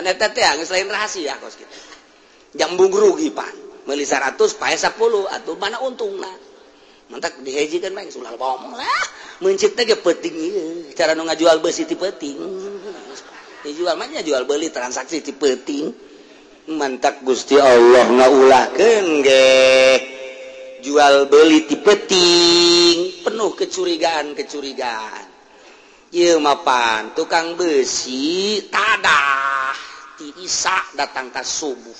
Pan eta teh geus lain rahasia kos kitu. Jambung rugi pan. Meuli 100 pae 10 atuh mana untungna. Mantak dihejikeun bae ulah ngomong lah. Meuncit teh ge peuting ieu. Cara nu ngajual beusi ti peuting. Dijual mah nya jual beli transaksi ti peuting. Mantak Gusti Allah ngaulahkeun ge jual beli ti peuting penuh kecurigaan-kecurigaan. Ieu mah pan tukang besi tadah ti Isa datang ka subuh.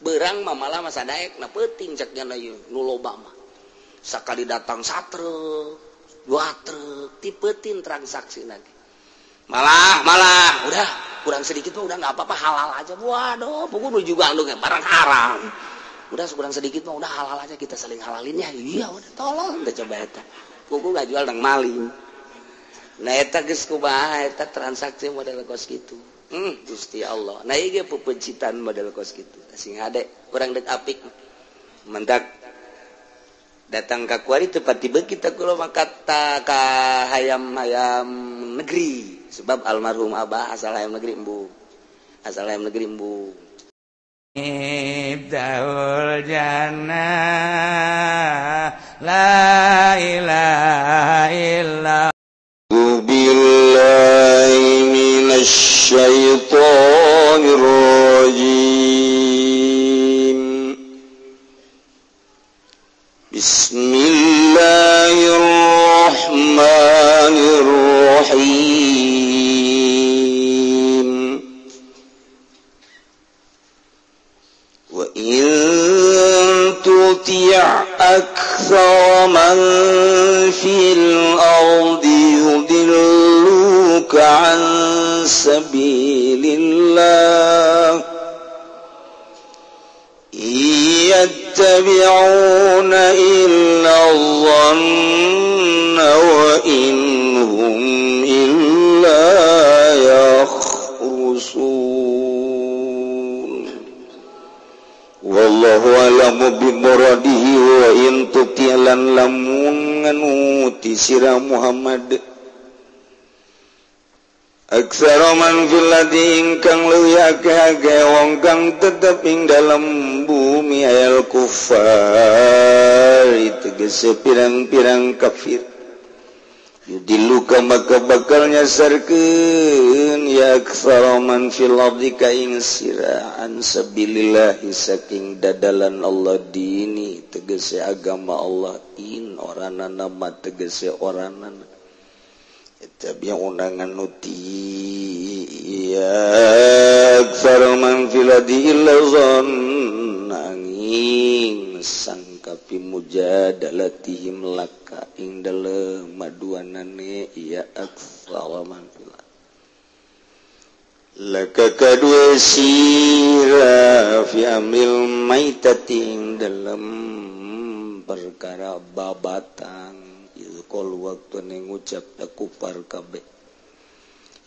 Beurang mah malah masa daek na peuting cek nya ieu nu loba mah. Sakali datang satruk, dua truk, ti peuting transaksi lagi. Malah malah udah kurang sedikit mah udah nggak apa-apa halal aja. Waduh, pokoknya juga anu barang haram. Udah kurang sedikit mah udah halal aja kita saling halalin ya. Iya udah tolong udah coba eta. Pokoknya nggak jual nang maling. Nah eta geus kumaha eta transaksi model kos kitu. Gusti Allah. Nah ieu ge pepencitan model kos kitu. Sing hade urang deuk apik. Mendak datang ka kuari teu pati beuki teh kula mah kata ka hayam-hayam negeri. Sebab almarhum abah asal hayam negeri embung. Asal hayam negeri embung. Ibdaul jannah la ilaha illa billahi minasy syaithanir rajim. Bismillahirrahmanirrahim. Wa in tuti' aktsara man fil ardi yudilluka an sabilillah yattabi'una illa dhanna wa in hum illa yakhrusun. Wallahu a'lamu bimuradihi wa in tuti'lan lamun nganuti sira Muhammad aksara man fil ardi ingkang leuwih akeh-akeh wong kang tetep ing dalem bumi ayal kufar tegese pirang-pirang kafir yudiluka maka bakal nyasarkeun ya aksara man fil ardi ka ing sira an sabilillah saking dadalan Allah dini tegese agama Allah in oranana ma tegese oranana tabi'una nganuti ya aktsara man fil ardi illa dhanna angin sangka fi mujadalatihim laka ing dalem maduanane ya aktsara man fil laka kadue sira fi amril maitati ing dalem perkara babatang kol waktu ngucap kupar kabeh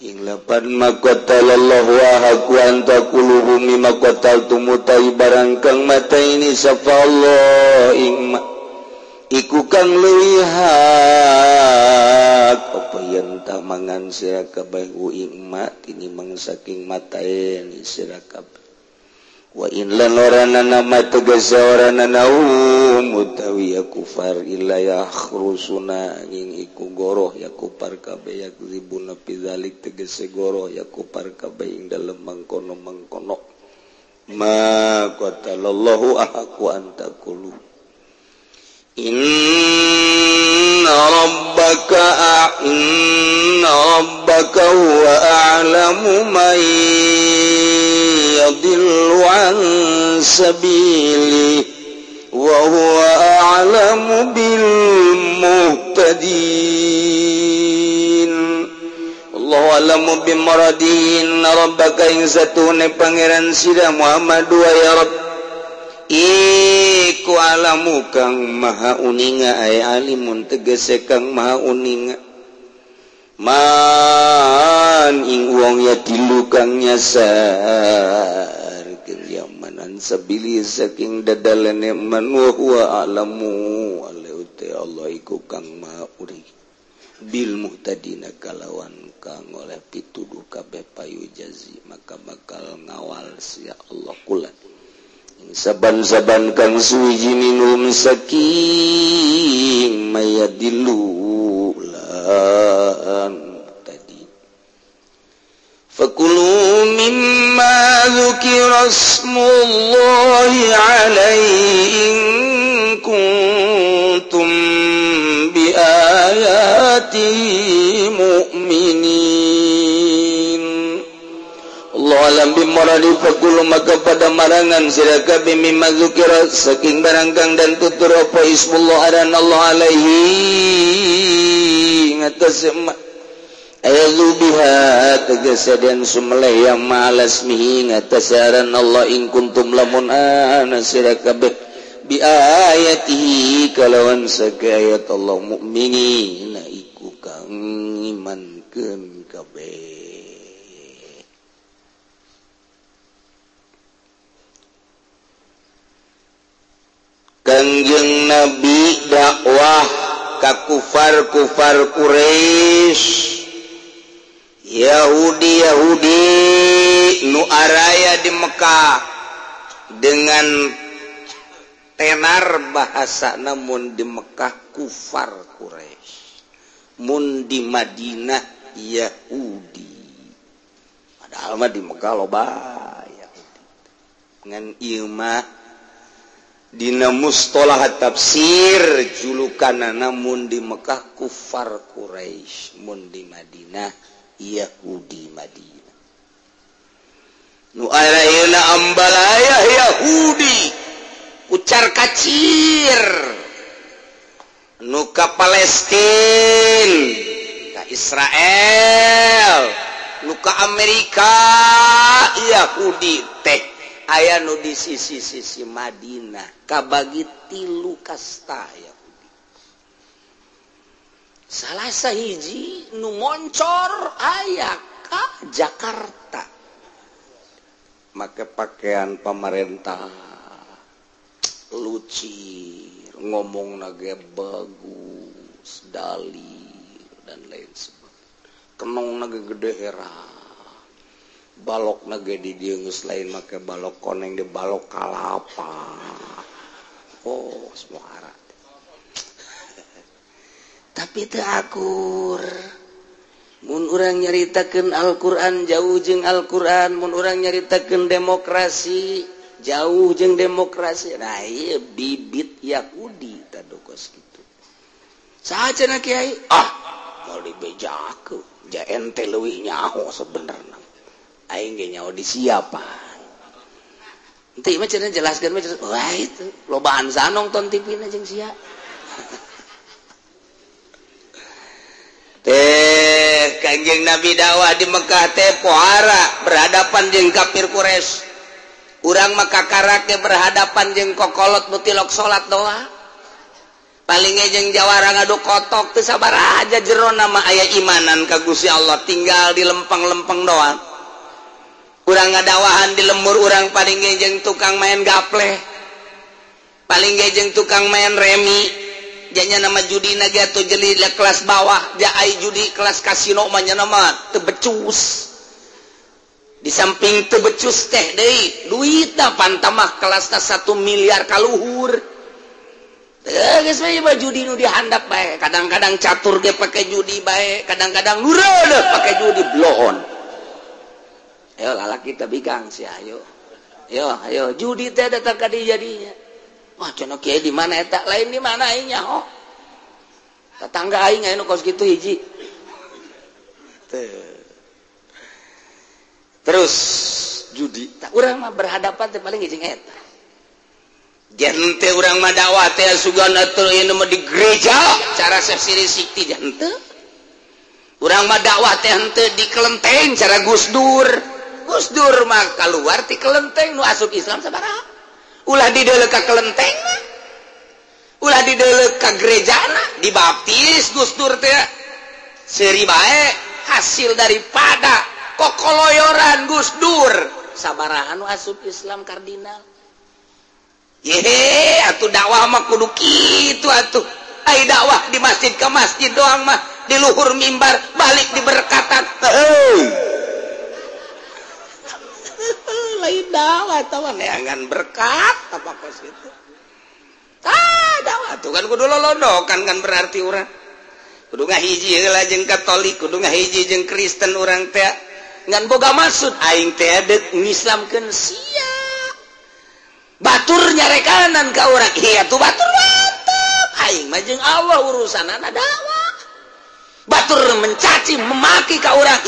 ing lapan maqatalallahu wa haku antakuluhu mimma qataltum mutai barang kang mata ini sapa Allah ing iku kang leuwih hak apa yen tah mangan sira kabeh ing ma tinimbang saking mataen sira kabeh wa in lan oranana tegese oranana utawi ya kufar illa yakhrusuna ing iku goroh ya kufar kabeh yakzibuna fi zalik tegese goroh ya kufar kabeh ing dalem mangkono-mangkono ma qatalallahu ahaqu an taqulu inna rabbaka huwa a'lamu man yadhillu an sabili wa huwa a'lamu bil muhtadin. Allahu a'lamu bimuradin rabbaka ing satune pangeran sira Muhammad wa ya Rabb iku alamu kang maha uninga ay alimun tegese kang maha uninga man ing wong ya tilu kang nyasar yamanan sabili saking dadalane man wa huwa alamu alaute Allah iku kang maha uri bil muhtadina kalawan kang oleh pituduh kabeh payu jazi maka bakal ngawal sia Allah kula ing saban-saban kang suwiji minum saking mayadilu lan tadi fakulu mimma dzukira ismullahi alaihi in kuntum biayati mu'minin. Allah alam bimorali fakulu maka pada marangan sira kabeh mimma dzukira saking barang kang dan tutur apa ismullah aran Allah alaihi ngatas ayzu biha tegese den sumeleh yang malasmihi ngatas aran Allah in kuntum lamun ana sira kabeh bi ayatihi kalawan sakayat Allah mukminin iku kang imankeun kabeh. Kangjeng Nabi dakwah ka kufar-kufar Quraisy, Yahudi-Yahudi nu araya di Mekah dengan tenar bahasa, namun di Mekah kufar Quraisy, mun di Madinah Yahudi. Padahal mah di Mekah loba Yahudi. Ngan ieu mah dina mustalah tafsir julukanna namun di Mekah kufar Quraisy, mun di Madinah Yahudi Madinah. Nu ayeuna ambalaya Yahudi ucar kacir nu ka Palestin, ka Israel, nu ka Amerika Yahudi teh aya nu di sisi-sisi Madinah kabagi tilu kasta Yahudi. Salah sahiji nu moncor aya ka Jakarta make pakaian pemerintah lucir, ngomong nage bagus, dalil dan lain sebagainya. Kenong nage gede era, balok nage di dieu geus lain make balok koneng di balok kalapa. Oh, semua arah. Tapi teu akur. Mun urang nyaritakeun Al-Qur'an jauh jeung Al-Qur'an, mun urang nyaritakeun demokrasi jauh jeung demokrasi. Nah, ieu bibit Yahudi tadu kos kitu. Saha cenah kiai? Ah, moal dibejakeun. Ja ente leuwih nyaho sebenarna. Aing ge nyaho di siapan. Henteu mah cenah jelaskeun mah cenah, wah itu lobaan nonton TV na jeung sia. Teh Kanjeng Nabi dakwah di Mekah teh pohara berhadapan jeung kafir Quraisy. Urang mah kakarake berhadapan jeung kokolot nu tilok salat doa. Paling jeung jawara ngadu kotok teu sabar aja jerona mah aya imanan ka Gusti Allah tinggal di lempeng-lempeng doang. Urang ngadawahan di lembur urang paling jeung tukang main gapleh. Paling jeung tukang main remi. Janya nama judi na ge atuh jeli kelas bawah, ja ai judi kelas kasino mah nya mah teu becus. Di samping teu becus teh deui duitna pantamah kelasna 1 miliar kaluhur. Teu geus we mah judi nu dihandap bae, kadang-kadang catur ge pake judi bae, kadang-kadang nureudeuh pake judi bloon. Ayo lalaki teh bigang sia ayo. Ayo ayo judi teh datang ka dieu jadinya. Wah cenah kiai di mana eta lain di mana aing nyaho. Tetangga aing aya nu kos kitu hiji. Teu. Terus judi tak urang mah berhadapan teh paling jeung eta. Jente urang mah dakwah teh sugan atuh ieu mah di gereja cara siri sikti jente. Urang mah dakwah teh henteu di kelenteng cara Gus Dur. Gus Dur mah kaluar ti kelenteng nu asup Islam sabaraha. Ulah dideuleu ka kelenteng, ulah dideuleu ka gerejana, dibaptis Gus Dur teh seuri bae hasil daripada kokoloyoran Gus Dur sabaraha nu asup Islam kardinal. Yehe atuh dakwah mah kudu kitu atuh. Ai dakwah di masjid ke masjid doang mah di luhur mimbar balik diberkatan. Heuh. Lain dakwah tawa neangan berkat apa kos gitu. Tah dakwah tuh kan kudu lolondokan kan berarti urang. Kudu ngahiji heula jeung Katolik, kudu ngahiji jeung Kristen urang teh. Ngan boga maksud aing teh deuk ngislamkeun sia. Batur nyarekanan ka urang, iya tuh batur mantap. Aing mah jeung Allah urusanana dakwah. Batur mencaci memaki ka urang,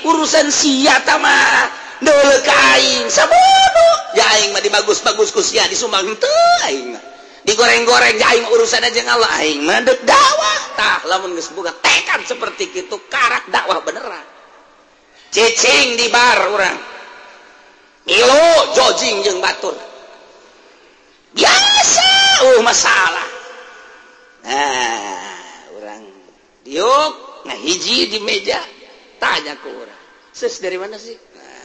urusan sia ta mah. Deuleu ka aing sabodo. Ya aing mah dibagus-bagus ku sia disumbang henteu aing mah. Digoreng-goreng ya aing urusan jeung Allah, aing mah deuk dakwah. Tah lamun geus boga tekad seperti kitu karak dakwah beneran. Cicing di bar urang. Milu jojing jeung batur. Biasa masalah. Nah, urang diuk ngahiji di meja, tanya ke urang. Sis dari mana sih? Nah.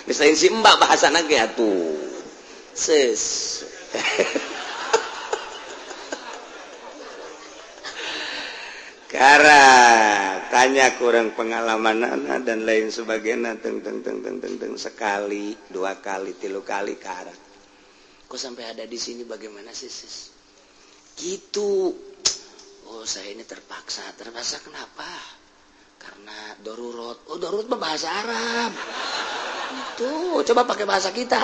Misalnya si mbak bahasana ge atuh. Sis. Kara tanya kurang pengalaman anak dan lain sebagainya teng teng teng teng teng teng sekali dua kali tilu kali kara kok sampai ada di sini bagaimana sih sis gitu. Oh saya ini terpaksa. Terpaksa kenapa? Karena darurat. Oh darurat bahasa Arab itu, coba pakai bahasa kita.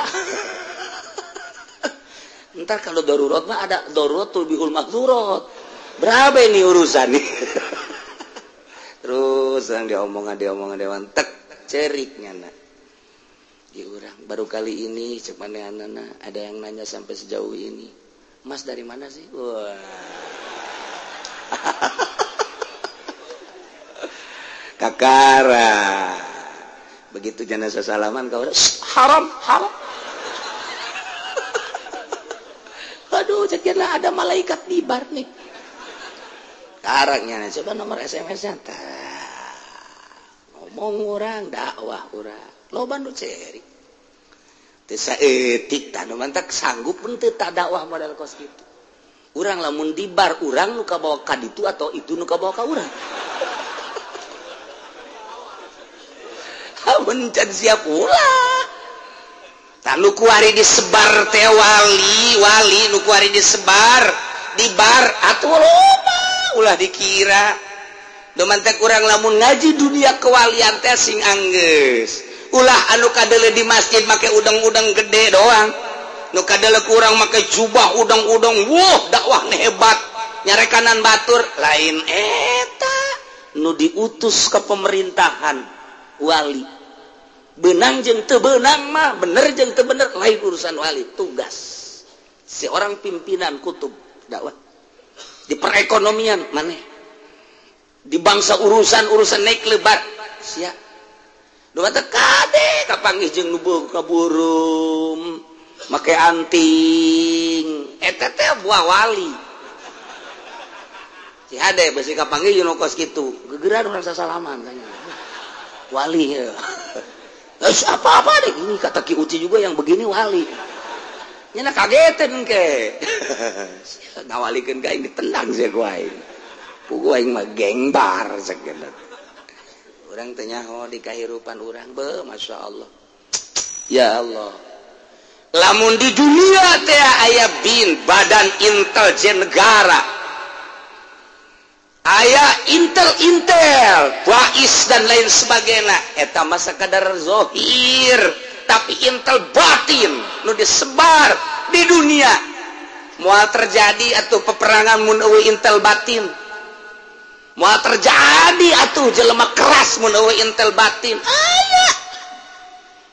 Ntar kalau darurat mah ada darurat tulbihul mahdurat. Berapa ini urusan nih? Terus yang diomongan diomongan tek ceriknya nak. Di urang baru kali ini cek manehanana ada yang nanya sampai sejauh ini. Mas dari mana sih? Wah. Kakara. Begitu jenazah salaman kau haram, haram. Aduh, cekianlah ada malaikat di bar nih. Karangnya coba nomor SMS-nya. Ngomong orang dakwah orang. Loba nu cerik. Teu saeutik tah nu mantak sanggup henteu tak dakwah model kos kitu. Urang lamun di bar urang nu kabawa ka ditu atau itu nu kabawa ka urang. Amun can siap ulah. Tah nu kuari disebar teh wali, wali nu kuari disebar di bar atuh loba ulah dikira. Domantek urang lamun ngaji dunia kewalian teh sing anggeus. Ulah anu kadeuleu di masjid make udang-udang gede doang. Nu kadeuleu kurang make jubah udang-udang, wuh dakwah hebat. Nyarekanan batur lain eta nu diutus ke pemerintahan wali. Benang jeung teu beunang mah bener jeung teu bener lain urusan wali, tugas seorang pimpinan kutub dakwah. Di perekonomian maneh, di bangsa urusan-urusan naik lebat sia dua teh kade kapanggih jeung nu kaburum make anting eta teh buah wali si hade besi kapanggih jeung nu kos kitu gegeran urang sasalaman tanya wali ya. Apa-apa deh ini kata Ki Uci juga yang begini wali nyana kagetin ke ngawalikeun ka aing ditendang sia ku aing pugu aing mah geng bar sakeuna urang teh nyaho di kahirupan urang be Masya Allah ya Allah lamun di dunia teh aya bin badan intelijen negara aya intel-intel wais dan lain sebagainya eta mah sakadar zohir tapi intel batin nu disebar di dunia moal terjadi atuh peperangan mun eueuh intel batin moal terjadi atuh jelema keras mun eueuh intel batin aya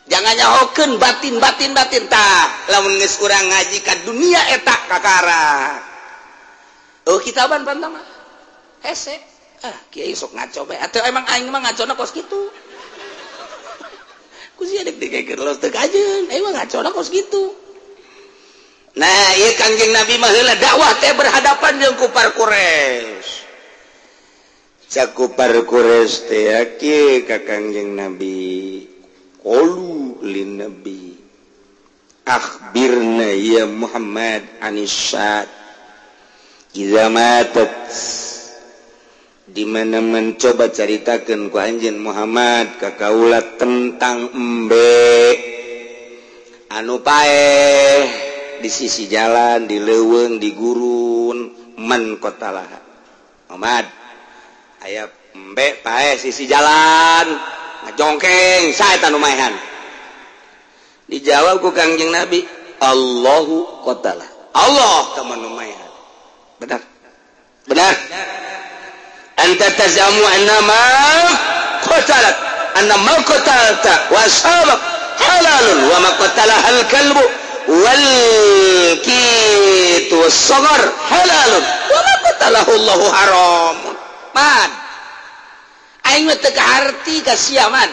jangan nyahokeun batin batin batin tah lamun geus urang ngaji ka dunia eta kakara oh kitaban pantang mah hese ah kiai sok ngaco bae atuh emang aing mah ngacona kos kitu ku sia dek dikekeun los teu kajeun aing mah ngacona kos kitu. Nah ieu Kangjeng Nabi mah heula dakwah teh berhadapan jeung kufar Quraisy. Cak kufar Quraisy teh kieu ka Kangjeng Nabi qalu lin nabi akhbirna ya Muhammad anisat Iza matat di mana mencoba caritakeun ku anjeun Muhammad ka kaula tentang embe anu paeh di sisi jalan, di leuweung, di gurun, man qatalaha. Muhammad aya embe paeh sisi jalan ngajongkeng sae tanu maehan. Dijawab ku Kangjeng Nabi, Allahu qatala. Allah ka nu maehan. Benar. Benar. Anta tazamu annama qatalat annama qatalta wa sabaq halalun wa ma qatalaha al-kalbu wal kitu was-saghar halalun wa ma qatalahu Allahu haram. Man aing mah teu kaharti ka sia man.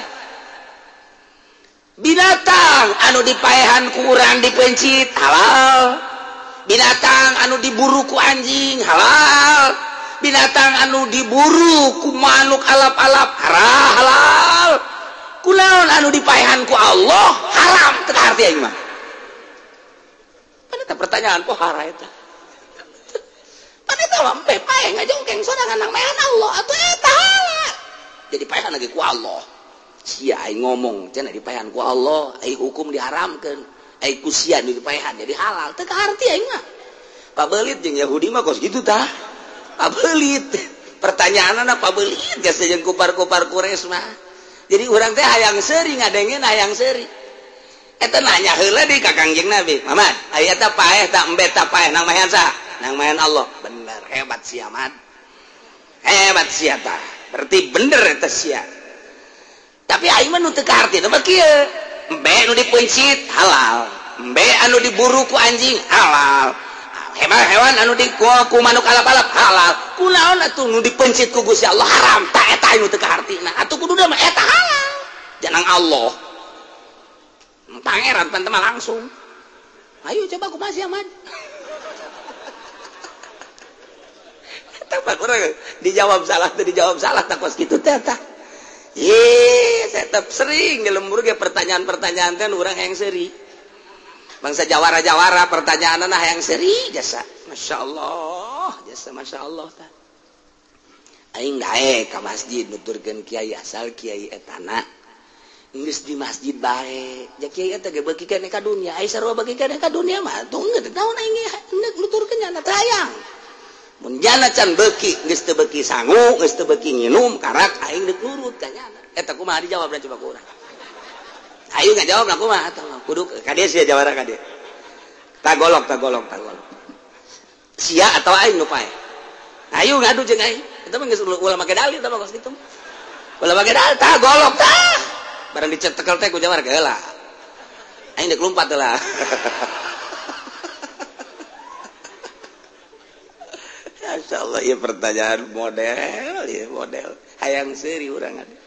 Binatang anu dipaehan ku urang dipencit halal, binatang anu diburu ku anjing halal, binatang anu diburu ku manuk alap-alap halal, kunaon anu dipaehan ku Allah haram. Teu kaharti aing mah. Pan eta pertanyaan pohara eta. Pan eta mah empe paeh ngajongkeng sorangan nang maehan Allah atuh eta halal. Jadi paehan lagi ku Allah. Sia aing ngomong cenah dipaehan ku Allah, ai hukum diharamkeun, ai ku sia nu dipaehan jadi halal. Teu kaharti aing mah. Pabelit jeung Yahudi mah kos kitu tah. Pabelit. Pertanyaanna pabelit geus jeung kupar-kupar Quraisy mah. Jadi urang teh hayang seuri ngadengeun hayang seuri. Eta nanya heula di ka Kangjeng Nabi, "Muhammad, aya eta paeh ta embe ta paeh nang maehan saha?" Nang maehan Allah. Bener, hebat sia man. Hebat sia tah. Berarti bener eta sia. Tapi aing mah nu teu kaharti mah kieu. Embe nu dipeuncit halal, embe anu diburu ku anjing halal, hewan anu ku manuk alap-alap halal. Kunaon atuh nu dipeuncit ku Gusti Allah haram. Ta eta anu teu kahartina. Atuh kudu mah eta halal. Janang Allah. Pangeran pan mah langsung. Ayo coba kumaha sia man. Eta mah urang dijawab salah teu dijawab salah tah kos kitu teh tah. Ye, saya tetap sering di lembur ge pertanyaan-pertanyaan teh urang hayang seuri. Bangsa jawara-jawara pertanyaanna hayang seuri jasa. Masyaallah, jasa masyaallah tah. Aing daek ka masjid nuturkeun kiai asal kiai etana. Geus di masjid bae. Ja kiai eta ge beuki keneh ka dunya, ai sarua beuki keneh ka dunya mah tong geus naon aing ge nuturkeun nya teh hayang. Mun jana can beuki geus teu beuki sangu, geus teu beuki nginum, karak aing deuk nurut ka nyana. Eta kumaha dijawab dan coba ku urang. Ayo ngajawab lah kumaha atuh kudu ka dieu sia jawara ka dieu. Tagolok tagolok tagolok. Sia atawa aing nu paeh. Ayo ngadu jeung aing. Eta mah geus ulah make dalil eta mah kos kitu. Ulah make dalil tah golok tah. Barang dicetekel teh ku jawara geula. Aing deuk lumpat heula. Masya Allah, ya pertanyaan model, ya model. Hayang seuri urang ada.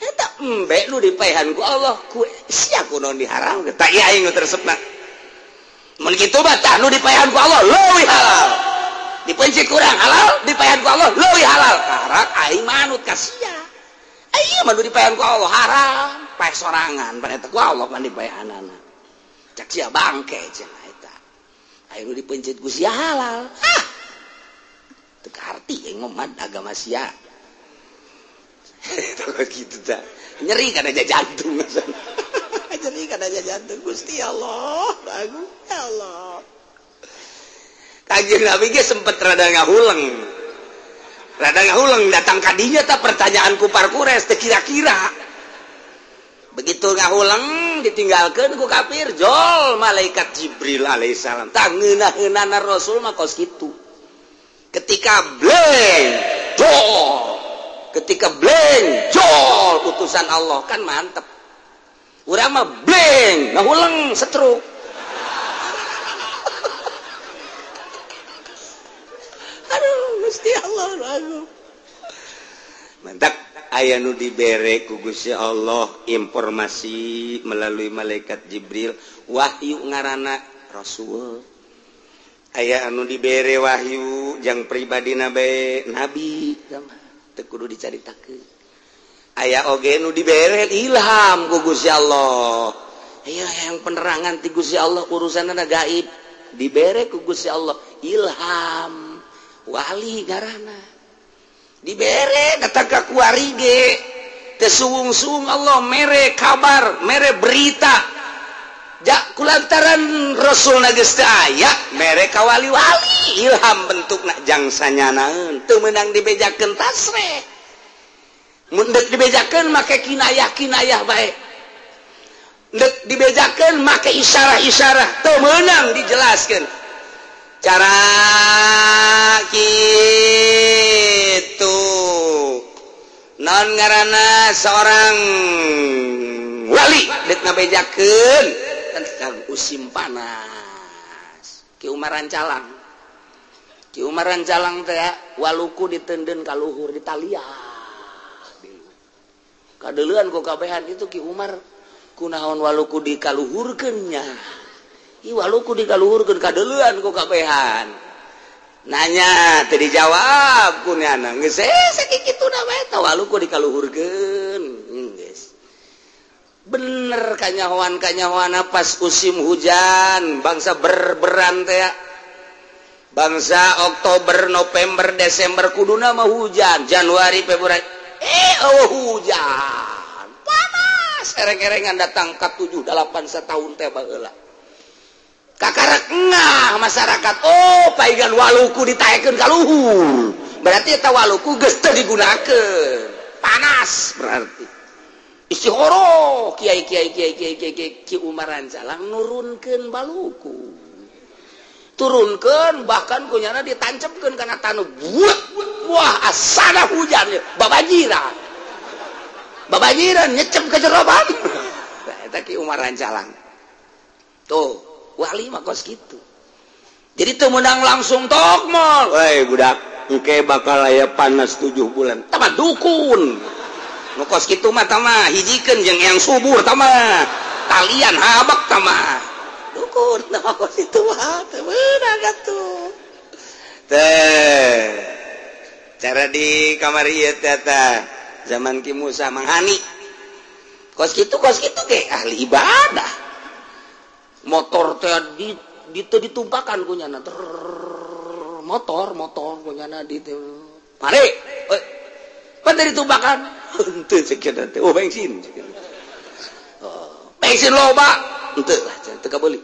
Eta embe nu dipaehan ku Allah, ku sia kunaon diharamkeun. Tah ieu aing nu teresepna. Mun kitu mah tah nu dipaehan ku Allah leuwih halal. Dipencit kurang halal, dipaehan ku Allah leuwih halal. Karak aing manut ka sia. Aing mah nu dipaehan ku Allah haram, paeh sorangan pan eta ku Allah pan dipaehanana. Cak sia bangke cenah eta. Aing nu dipencit ku sia halal. Ah. Teu kaharti aing mah agama sia. Gitu dah. Nyeri kana jantung. Nyeri kana jantung Gusti Allah, agung ya Allah. Kanjeng Nabi ge sempet rada ngahuleng. Rada ngahuleng datang ka dinya tah pertanyaan ku Parkures teu kira-kira. Begitu ngahuleng ditinggalkeun ku kafir jol malaikat Jibril alaihissalam. Tah ngeunah-ngeunahna Rasul mah kos kitu. Ketika bleng jol, ketika bleng jol utusan Allah kan mantep. Urang mah bleng ngahuleng setruk. Aduh Gusti Allah aduh. Mantap aya nu dibere ku Gusti Allah informasi melalui malaikat Jibril wahyu ngaranna Rasul. Aya anu dibere wahyu jang pribadi nabi nabi teu kudu dicaritakeun. Aya oge nu dibere ilham ku Gusti Allah. Aya yang penerangan ti Gusti Allah urusanna gaib dibere ku Gusti Allah ilham. Wali garana dibere datang ka kuari ge teu suwung-suwung Allah mere kabar, mere berita. Jak kulantaran Rasul geus teu aya mere ka wali-wali ilham bentukna jang sanyanaeun teu meunang dibejakeun tasreh. Mun deuk dibejakeun make kinayah-kinayah bae. Deuk dibejakeun make isyarah-isyarah teu meunang dijelaskeun. Cara kitu naon ngaranna seorang wali deuk ngabejakeun tentang musim panas. Ki Umar Rancalang, Ki Umar Rancalang teh waluku diteundeun ka luhur ditaliah. Kadeuleuan ku kabehan itu Ki Umar kunaon waluku dikaluhurkeun nya. Ih waluku dikaluhurkeun kadeuleuan ku kabehan. Nanya teu dijawab ku nyana. Geus sakitu na bae tah waluku dikaluhurkeun. Geus. Bener kanyahoan-kanyahoan pas musim hujan bangsa berberan teh bangsa Oktober, November, Desember kuduna mah hujan, Januari, Februari oh hujan panas ereng-erengan datang ka 7 8 setahun teh baheula kakarak ngah masyarakat oh paigan waluku ditaekeun ka luhur berarti eta waluku geus teu digunakeun panas berarti istihoro kiai kiai kiai kiai kiai Ki Umar Rancalang nurunkeun baluku turunkeun bahkan kunyana ditancepkeun kana taneuh buat wah asana hujan babajiran babajiran nyecep ke jeroban eta Ki Umar Rancalang tuh wali mah kos kitu jadi teu meunang langsung tokmol euy budak engke bakal aya panas 7 bulan tah dukun nu kos kitu mah tah hijikeun jeung yang subur tah talian habak tah dukun tah kos kitu mah teu meunang atuh teh cara di kamar ieu teh tah zaman Ki Musa Manghani kos kitu ge ahli ibadah motor teh di teu ditumpakan ku nyana motor ku nyana di mari pan teu ditumpakan henteu sekian teh oh bensin oh bensin loba henteu lah teu kabeuli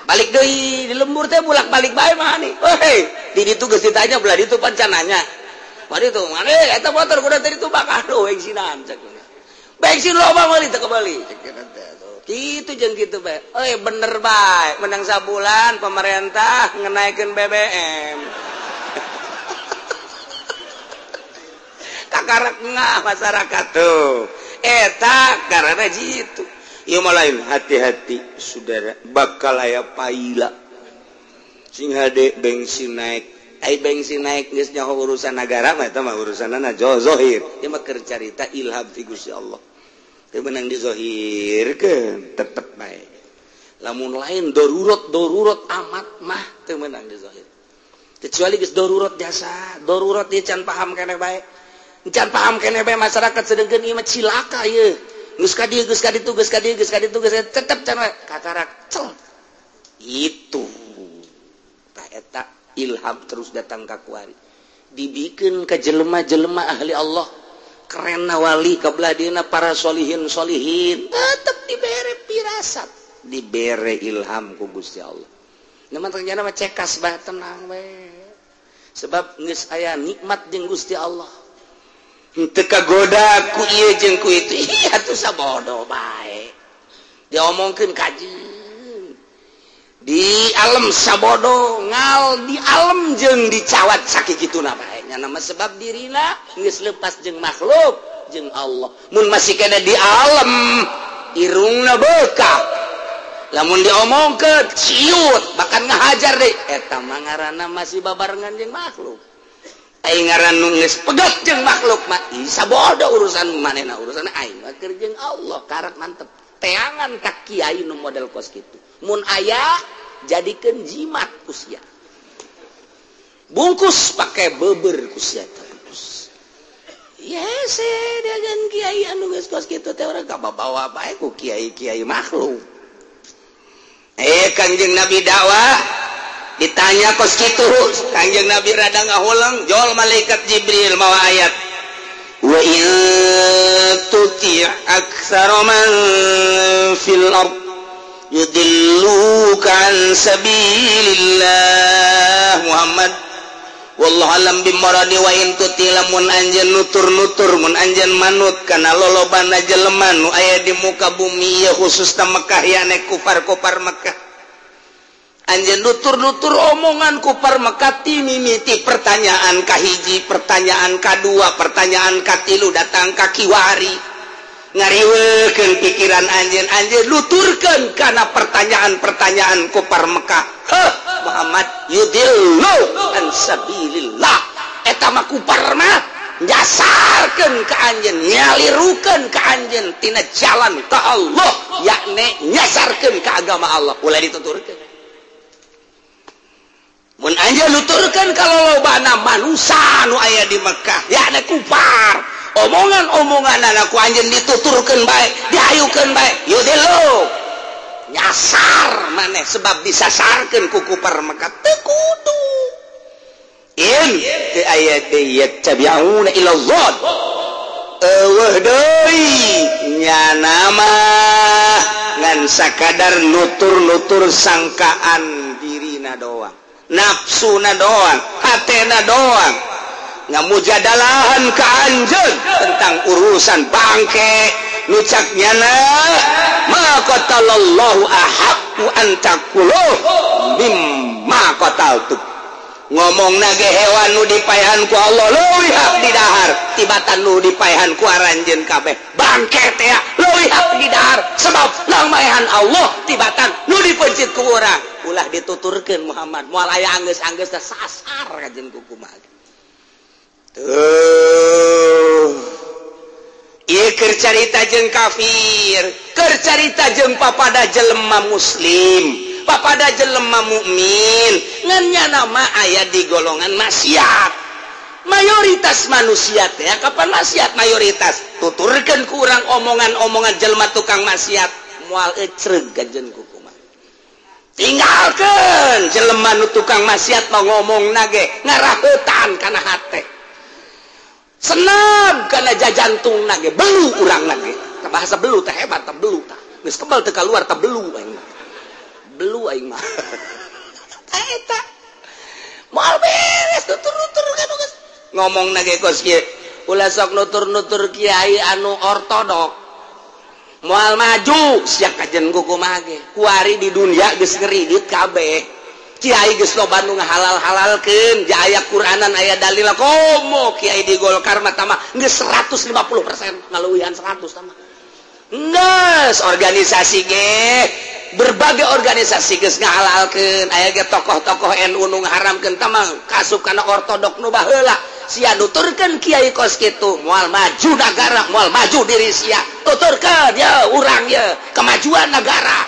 balik deui di lembur teh bolak-balik bae mah nih heuy di ditu geus ditanya belah ditu pancananya mari tuh mane eta motor kudu teh ditumpakan oh bensinan cek bensin loba meuli teu kabeuli cek teh kitu jeung kitu bae euy bener bae menang sabulan pemerintah ngenaikeun BBM kakarak ngah masyarakat tuh eta karena jitu ieu mah lain hati-hati saudara bakal aya paila sing hade bensin naik ai bensin naik geus nyaho urusan nagara mah eta mah urusanna zohir ieu mah keur carita ilham ti Gusti Allah teu meunang dizohirkeun tetep bae lamun lain darurat amat mah teu meunang dizohir kecuali geus darurat jasa darurat ieu can paham keneh bae can paham keneh bae masyarakat sedengkeun ieu mah cilaka ieu geus ka dieu geus ka ditu geus ka dieu geus ka ditu geus tetep can kakarak cel itu tah eta ilham terus datang ka kuari dibikeun ka jelema-jelema ahli Allah keren wali kabelah dieuna para solihin solihin tetep dibere pirasat dibere ilham ku Gusti Allah nu mah ternyata mah cekas bae tenang we sebab geus aya nikmat jeung Gusti Allah henteu kagoda ku ieu jeung ku itu ih atuh sabodo bae diomongkeun kajeun di alam sabodo ngal di alam jeung dicawat sakituna bae nya nama sebab dirina geus lepas jeung makhluk jeung Allah mun masih kena di alam irungna beukah lamun diomongkeun ciut bahkan ngahajar deui eta mah ngaranna masih babarengan jeung makhluk aing ngaran nu geus pegat jeung makhluk mah sabodo urusan manehna urusan aing mah keur jeung Allah karak mantep teangan ka kiai nu model kos kitu mun aya jadikeun jimat ku sia bungkus pakai beber ku sia bungkus yes dengan kiai anu geus kos kitu teh urang kabawa bae ku kiai-kiai makhluk Kanjeng Nabi dakwah Ditanya kos kitu, Kangjeng Nabi rada ngahuleng, jol malaikat Jibril mawa ayat. Wa in tuti' aktsara man fil ard yudilluka an sabilillah. Muhammad wallahu alam bimuradi wa in tuti lamun anjeun nutur-nutur mun anjeun manut kana lolobana jelema nu aya di muka bumi ieu khususna Mekah yane kufar-kufar Mekah. Anjeun nutur-nutur omongan kufar Mekah ti mimiti pertanyaan kahiji, pertanyaan kadua, pertanyaan katilu datang ka kiwari. Ngariweukeun pikiran anjeun, anjeun nuturkeun kana pertanyaan-pertanyaan kufar Mekah. Heh, Muhammad yudillu an sabilillah. Eta mah kufar mah nyasarkeun ka anjeun, nyalirukeun ka anjeun tina jalan ka Allah, yakni nyasarkeun ka agama Allah. Ulah dituturkeun. Mun anjeun nuturkeun ka lolobana manusa nu aya di Mekah, yakni kufar. Omongan-omongan ku anjeun dituturkeun bae, dihayukeun bae, yudillu. Nyasar maneh sebab disasarkeun ku kufar Mekah teu kudu. In teu aya deui yattabi'una ila dzon. Eueuh deui nyana mah ngan sakadar nutur-nutur sangkaan dirina doang, nafsuna doang, hatena doang, ngamujadalahan ka anjeun tentang urusan bangke nu cak nyana ma qatalallahu ahaqqu an taqulu mimma qataltu. Ngomongna ge hewan nu dipaehan ku Allah leuwih hak didahar tibatan nu dipaehan ku aranjeun kabeh. Bangke teh leuwih hak didahar sebab nang maehan Allah tibatan nu dipencit ku urang. Ulah dituturkeun Muhammad moal aya anggeus-anggeus teh sasar kajeun ku kumaha. Tuh. Ieu keur carita jeung kafir, keur carita jeung papada jelema muslim, papada jelema mukmin, ngan nyana mah aya di golongan maksiat. Mayoritas manusia teh kapan maksiat mayoritas. Tuturkeun ku urang omongan-omongan jelema tukang maksiat moal ecreug kajeun ku kumaha. Tinggalkeun jelema nu tukang maksiat mah ngomongna ge ngaraheutan kana hate. Senam kana jajantungna ge belu urangna ge. Bahasa belu teh hebat teh belu tah. Geus kebal teu kaluar teh belu aing mah. Belu aing mah. Eta moal beres nutur-nutur kan geus. Ngomongna ge kos kieu. Ulah sok nutur-nutur kiai anu ortodok. Moal maju sia kajen ku kumaha ge. Kuari di dunia geus ngeridit kabeh. Kiai geus loba nu ngahalal-halalkeun, ja aya Qur'anan aya dalil komo kiai di Golkar mah tama geus 150% ngaleuwihan 100 tama. Geus organisasi ge berbagai organisasi geus ngahalalkeun, aya ge tokoh-tokoh NU nu ngaharamkeun tama kasup kana ortodok nu baheula. Sia nuturkeun kiai kos kitu moal maju nagara, moal maju diri sia. Tuturkeun ye urang ye kemajuan nagara,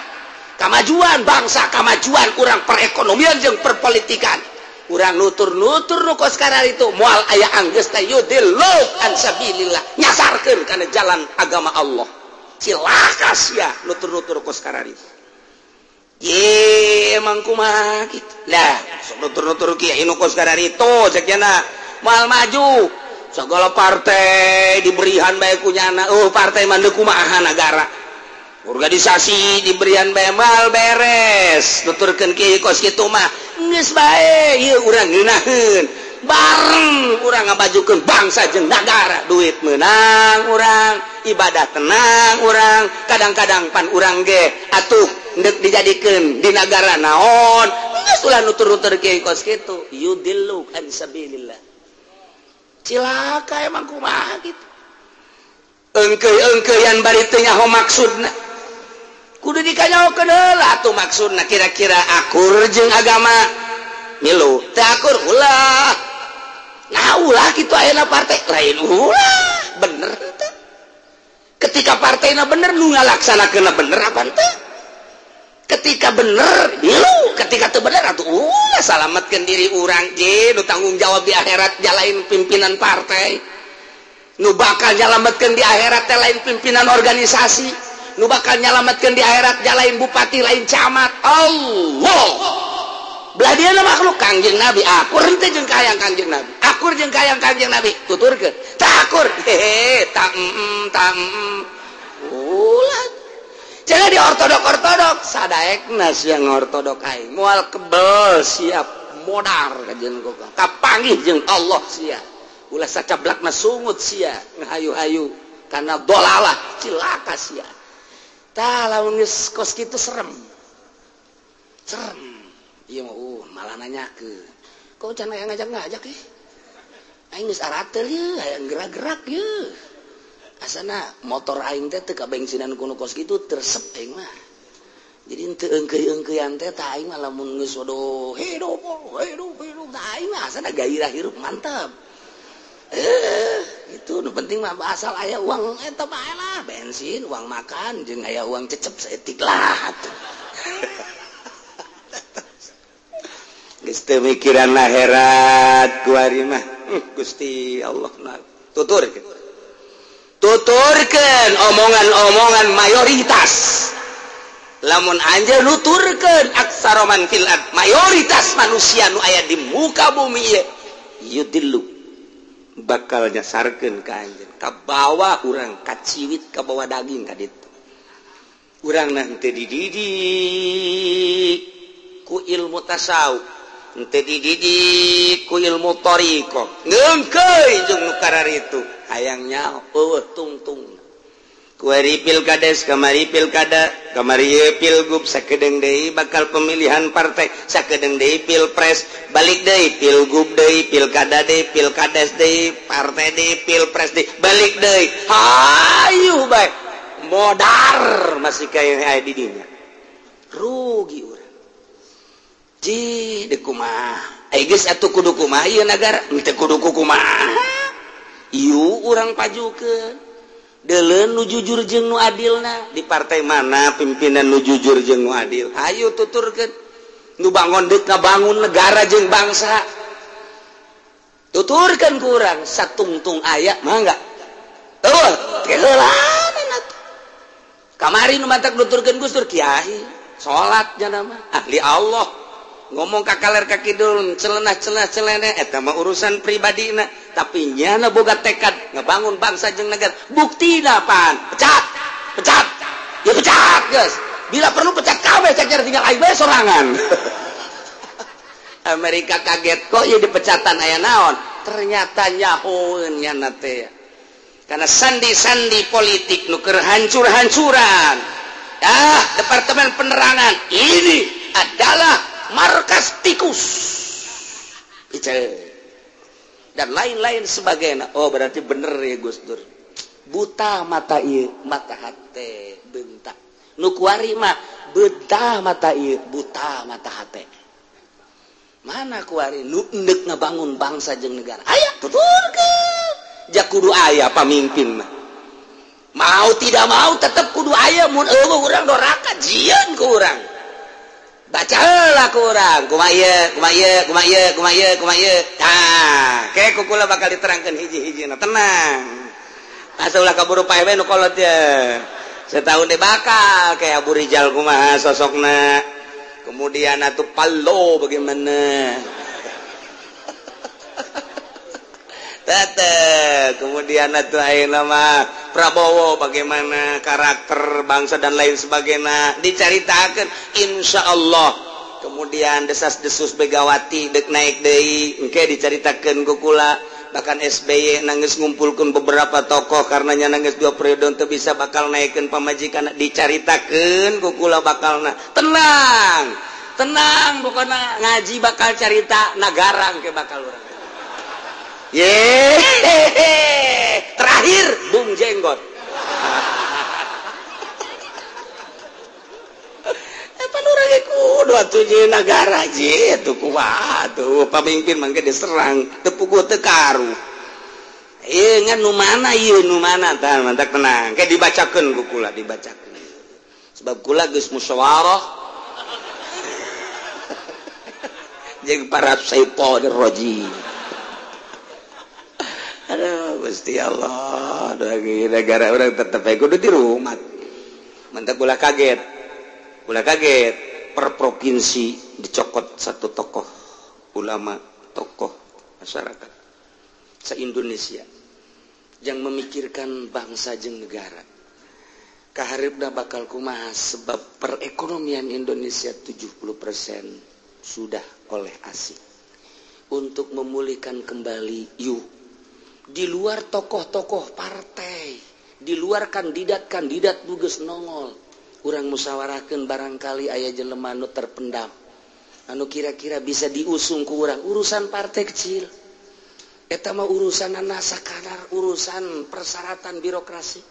kemajuan bangsa, kemajuan urang perekonomian jeung perpolitikan. Urang nutur-nutur nu kos itu moal aya anggeus teh yudillu an sabilillah, nyasarkeun kana jalan agama Allah. Cilaka sia nutur-nutur kos itu. Ye emang kumaha kitu. Lah, sok nutur-nutur kiai nu kos itu cek nyana moal maju. Segala partai diberian bae ku nyana, oh partai mah deuk kumaha nagara. Organisasi diberian bae moal beres. Nuturkeun kiai kos kitu mah geus bae ieu urang ngeunaheun. Bareng urang ngabajukeun bangsa jeung nagara, duit meunang urang, ibadah tenang urang, kadang-kadang pan urang ge atuh ndek dijadikeun di nagara naon. Geus ulah nutur-nutur kiai kos kitu, yudillu an sabilillah. Cilaka emang kumaha kitu. Engkeuy-engkeuyan bari teu nyaho maksudna. Kudu dikanyahokeun heula atuh maksudna kira-kira akur jeung agama. Milu teu akur ulah. Nah ulah kitu ayeuna partai lain ulah bener teu. Ketika partainya bener nu ngalaksanakeunna bener apa teu? Ketika bener milu, ketika teu bener atuh ulah salametkeun diri urang ge nu tanggung jawab di akhirat jalain pimpinan partai. Nu bakal nyalametkeun di akhirat teh lain pimpinan organisasi, nu bakal nyalametkeun di akhirat jalain bupati lain camat. Allah. Belah dia makhluk Kangjeng Nabi akur henteu jeung kahayang Kangjeng Nabi. Akur jeung kahayang Kangjeng Nabi tuturkeun. Teu akur. Hehe, tak tak. Ulah. Jangan di ortodok-ortodok sadaekna sia ngortodok aing. Moal kebel siap modar kajeun kokang. Kapanggih jeung Allah sia. Ulah sacablakna sungut sia ngahayu-hayu karena dolalah cilaka sia. Tah lamun geus kos kitu serem. Serem. Ieu mah malah nanyakeun. Kok can aya ngajak-ngajak ih? Aing geus arateul ieu, hayang gerak-gerak ieu. Asana motor aing teh teu kabensinan ku nu kos kitu tersep aing mah. Jadi henteu eungkeuy-eungkeuyan teh tah aing mah lamun geus waduh hidup hidup hidup tah aing mah asana gairah hirup mantap. Itu nu penting mah asal aya uang eta mah lah bensin, uang makan jeung aya uang cecep saeutik lah atuh. Geus teu mikiran akhirat kuari mah. Gusti Allah na tuturkeun. Tuturkeun omongan-omongan mayoritas. Lamun anjeun nuturkeun aksaroman fil ard, mayoritas manusia nu aya di muka bumi ieu yudillu bakal nyasarkeun ka anjeun, ka bawah urang kaciwit ka bawah daging ka ditu. Urang nah teu dididik ku ilmu tasawuf, henteu dididik ku ilmu thariqah, ngeungkeuy jeung nu kararitu hayang nyaho eueuh tungtung. Kuari pilkades kamari pilkada kamari pilgub sakedeung deui bakal pemilihan partai sakedeung deui pilpres balik deui pilgub deui pilkada deui pilkades deui partai deui pilpres deui balik deui hayu bae modar masih kaya aya di dinya rugi urang ji deuk kumaha ai geus atuh kudu kumaha ieu nagara teu kudu kumaha ieu urang pajukeun deuleun nu jujur jeung nu adilna di partai mana pimpinan nu jujur jeung nu adil hayu tuturkeun nu bangun deuk ngabangun negara jeung bangsa tuturkeun ku urang satungtung aya mangga eueuh keheulana atuh kamari nu mantak nuturkeun Gus Dur kiai salat nya mah ahli Allah ngomong ka kaler ka kidul celenah-celenah celene eta mah urusan pribadina tapi nyana boga tekad ngebangun bangsa jeung negara buktina apaan pecat pecat ya pecat guys bila perlu pecat kabeh cek tinggal aing bae sorangan. Amerika kaget kok ya dipecatan aya naon ternyata nyahoeun nyana teh karena sandi-sandi politik nu keur hancur-hancuran. Ah, departemen penerangan ini adalah markas tikus dan lain-lain sebagainya. Oh berarti bener ya Gus Dur buta mata ieu mata hate bentak nu kuari mah buta mata ieu buta mata hate mana kuari nu endek ngabangun bangsa jeung negara aya tuturkeun ja kudu aya pamimpin mah mau tidak mau tetep kudu aya mun eueuh urang doraka jieun ku urang bacalah kurang kumaha ieu kumaha ieu kumaha ieu kumaha ieu kumaha ieu tah ke kukula bakal diterangkeun hiji-hijina tenang asa ulah kaburu pae we nu kolot ye setahun deh bakal kayak Abu Rijal kumaha sosokna kemudian atuh Palo bagaimana tete kemudian atuh ayeuna mah Prabowo bagaimana karakter bangsa dan lain sebagainya dicaritakeun insyaallah. Kemudian desas-desus Megawati dek naik deui engke dicaritakeun ku kula bahkan SBY nangis ngumpulkeun beberapa tokoh karena nya nangis dua periode teu bisa bakal naikeun pamajikan dicaritakeun ku kula bakalna tenang tenang pokona ngaji bakal carita nagara engke bakal urang yehehe terakhir Bung Jenggot. Pan urang ge kudu atuh jeung nagara ji atuh kumaha atuh pamimpin mangke diserang teu puguh teu karu. Ieu ngan nu mana ieu nu mana tah mantak tenang ke dibacakeun ku kula dibacakeun. Sebab kula geus musyawarah jeung para syaitonir rajim. Aduh Gusti Allah, lagi negara orang tetep aja kudu di rumah. Mantak ulah kaget. Ulah kaget. per provinsi dicokot satu tokoh ulama, tokoh masyarakat se-Indonesia yang memikirkan bangsa jeung negara. Kaharepna bakal kumaha sebab perekonomian Indonesia 70% sudah oleh asing. Untuk memulihkan kembali yuk di luar tokoh-tokoh partai, di luar kandidat-kandidat nu geus nongol, urang musyawarahkeun barangkali aya jelema nu terpendam anu kira-kira bisa diusung ku urang. Urusan partai kecil eta mah urusan sakadar urusan persyaratan birokrasi.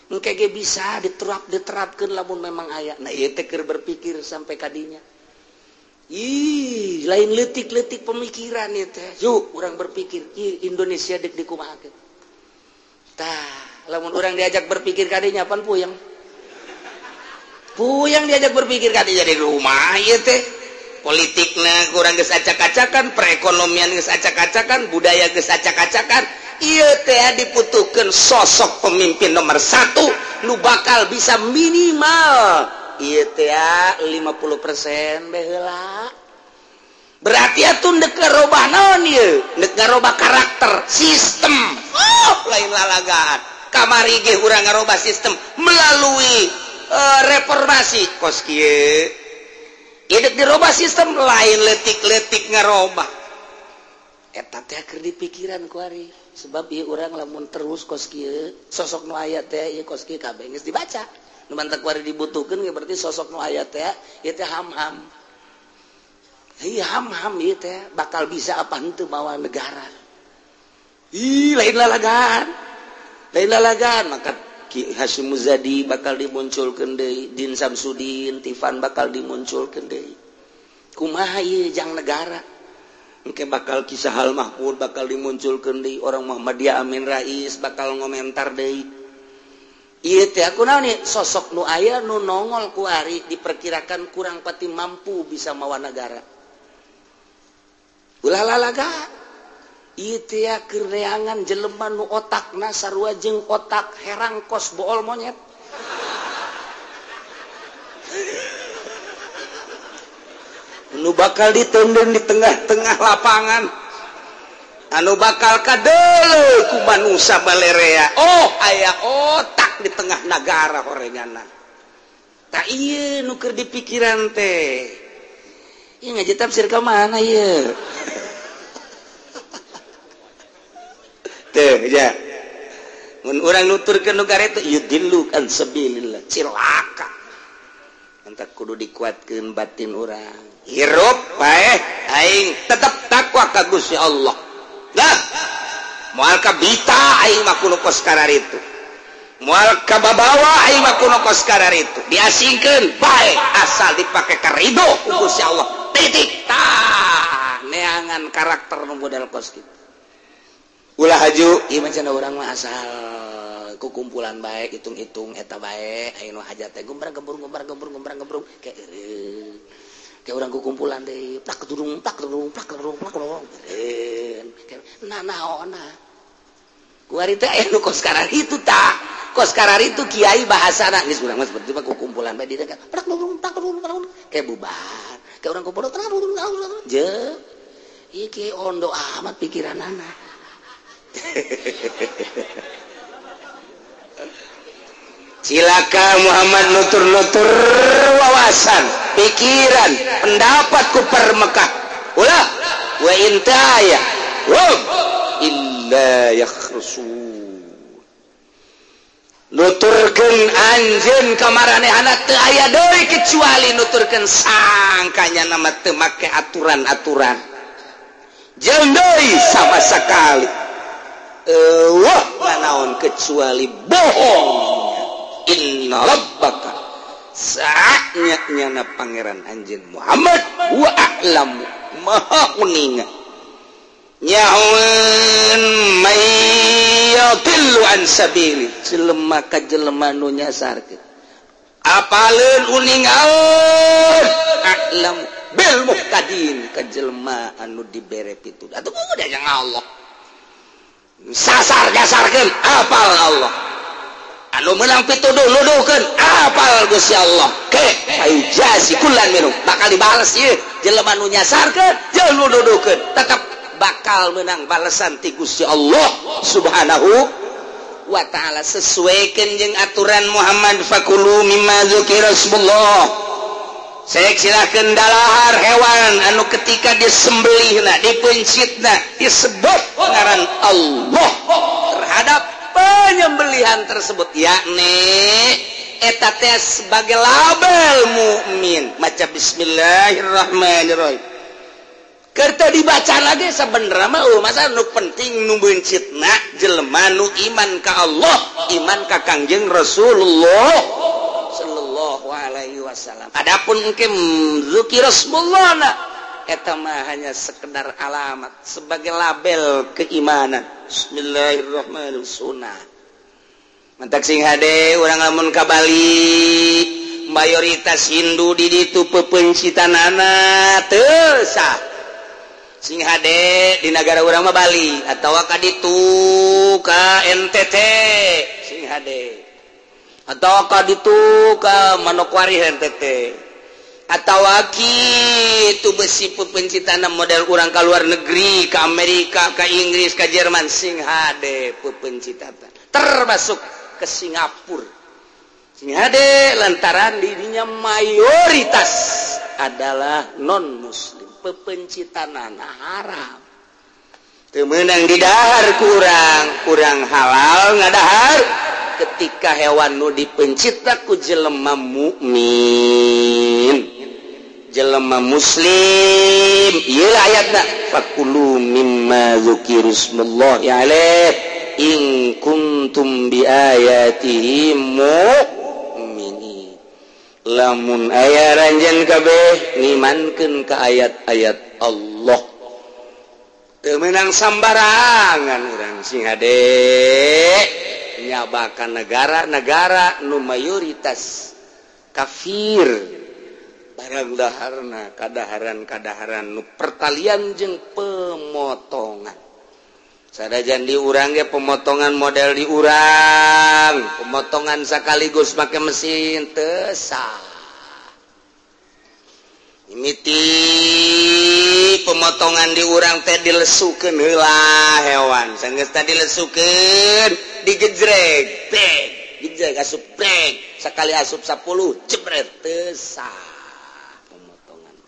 Engke ge bisa diterapkeun lamun memang aya. Nah ieu teh keur berpikir sampai kadinya. Ih, lain leutik-leutik pemikiran ieu teh. Yuk urang berpikir, ieu Indonesia deuk dikumahakeun. Tah, lamun urang diajak berpikir kadinya pan puyeng. Puyeng diajak berpikir kadinya di rumah ieu teh. Politikna kurang geus acak-acakan, perekonomian geus acak-acakan, budaya geus acak-acakan. Ieu teh diputuhkeun sosok pemimpin nomor 1 nu bakal bisa minimal ieu teh 50% bae heula. Berarti atuh deuk ngarobah naon ieu? Deuk ngarobah karakter, sistem. Oh, lain lalagaan. Kamari ge urang ngarobah sistem melalui reformasi kos kieu. Ieu deuk dirobah sistem lain leutik-leutik ngarobah. Eta teh keur dipikiran ku ari. Sebab ieu urang lamun terus kos kieu sosok nu aya teh ieu kos kieu kabeh geus dibaca. Nu mantak ku ari dibutuhkeun ge berarti sosok nu aya teh ieu teh ham-ham. Ieu ham-ham ieu teh bakal bisa apa henteu mawa negara. Ih, lain lalagaan. Lain lalagaan maka Ki Hasyim Muzadi bakal dimunculkeun deui, Din Samsudin, Tifan bakal dimunculkeun deui. Kumaha ieu jang negara? Engke bakal kisah Hal Mahmud bakal dimunculkeun deui, orang Muhammadiyah Amin Rais bakal ngomentar deui. Ieu teh kunaon nih sosok nu aya nu nongol ku ari diperkirakan kurang pati mampu bisa mawa negara. Ulah lalaga. Ieu teh keur neangan jelema nu otakna sarua jeung otak herang kos bool monyet. Anu bakal ditendeng di tengah-tengah lapangan, anu bakal kadeuleu ku manusa balerea. Oh, aya otak di tengah nagara horenganna. Tah ieu nu keur dipikiran teh. Ieu ngaji tafsir ka mana ieu? Teh ja. Mun urang nuturkeun nu garetu yudillu an sabilillah, cilaka. Entak kudu dikuatkeun batin urang. Hirup bae aing tetep takwa ka Gusti Allah. Nah, moal kabita aing mah kudu kos kararitu. Moal kababawa aing mah kudu kos kararitu. Diasingkeun bae asal dipake ka ridho ku Gusti Allah. Titik. Tah, neangan karakter nu model kos kitu. Ulah haju ieu mah cenah urang mah asal kukumpulan bae hitung-hitung eta bae aya nu hajat teh gombrang gembrung gombrang gembrung gombrang gembrung kayak kayak orang kukumpulan deh plak durung plak durung plak durung plak durung nah naona kuari teh aya nu kos kararitu tah kos kararitu kiai bahasana geus urang mah seperti mah kukumpulan bae di teh plak durung plak durung plak durung kayak bubar kayak orang kumpulan je ieu kiai ondo amat pikiranana. Cilaka Muhammad nutur-nutur wawasan, pikiran, pendapat ku per Mekah. Ulah wa intaya wa illa yakhrusun. Nuturkeun anjeun ka maranehana teu aya deui kecuali nuturkeun sangkanya nama teu make aturan-aturan. Jeung deui sama sekali. Wah nanaon kecuali bohong. Inna rabbaka saatnya nyana pangeran anjeun Muhammad wa a'lamu maha uninga nyaun may yadillu an sabili jelema ka jelema nu nyasarkeun apaleun uningaun a'lamu bil muhtadin ka jelema anu dibere pituduh atuh udah yang Allah sasar jasarkeun apal Allah Anu menang pituduh nuduhkeun apal Gusti Allah ke fayujazi kullan minhum bakal dibales ieu jelema nu nyasarkeun jeung nu nuduhkeun tetep bakal menang balesan ti Gusti Allah Subhanahu wa ta'ala. Sesuaikan jeung aturan Muhammad fakulu mimma dzukira ismullah. Sek silahkan dalahar hewan anu ketika disembelihna dipencitna disebut ngaran Allah terhadap penyembelihan tersebut, yakni eta teh sebagai label mukmin maca bismillahirrahmanirrahim. Kerta dibaca lagi sebenarnya mah masa nu penting nu bencitna jelema nu iman ka Allah, iman ka Kangjeng Rasulullah sallallahu alaihi wasallam. Adapun mungkin zikir Rasulullah eta mah hanya sekedar alamat sebagai label keimanan. Bismillahirrahmanirrahim sunnah. Mantak sing hade urang lamun ka Bali mayoritas Hindu di ditu pepencitanana teu sah. Sing hade di nagara urang mah Bali atawa ka ditu ka NTT sing hade atau ka ditu ka Manokwari NTT atawa kitu besi pepencitana model urang ka luar negeri ka Amerika ka Inggris ka Jerman sing hade pepencitana termasuk ke Singapura sing hade lantaran dirinya mayoritas adalah non muslim pepencitanana haram teu meunang didahar kurang halal ngadahar ketika hewan nu dipencita ku jelema mukmin jelema muslim. Ieu ayatna fakulu mimma dzukira ismullahi alaihi in kuntum bi ayatihi mu'minin. Lamun aya ranjeun kabeh ngimankeun ka ayat-ayat Allah teu meunang sambarangan urang sing hade nyabakan negara-negara nu mayoritas kafir barang daharna kadaharan-kadaharan nu pertalian jeung pemotongan. Sadajan di urang ge pemotongan model di urang, pemotongan sekaligus make mesin teu sah. Mimiti pemotongan di urang teh dilesukeun heula hewan, sanggeus teh dilesukeun digejreg, bek, gejreg asup bek, sakali asup 10 jebret teu sah pemotongan.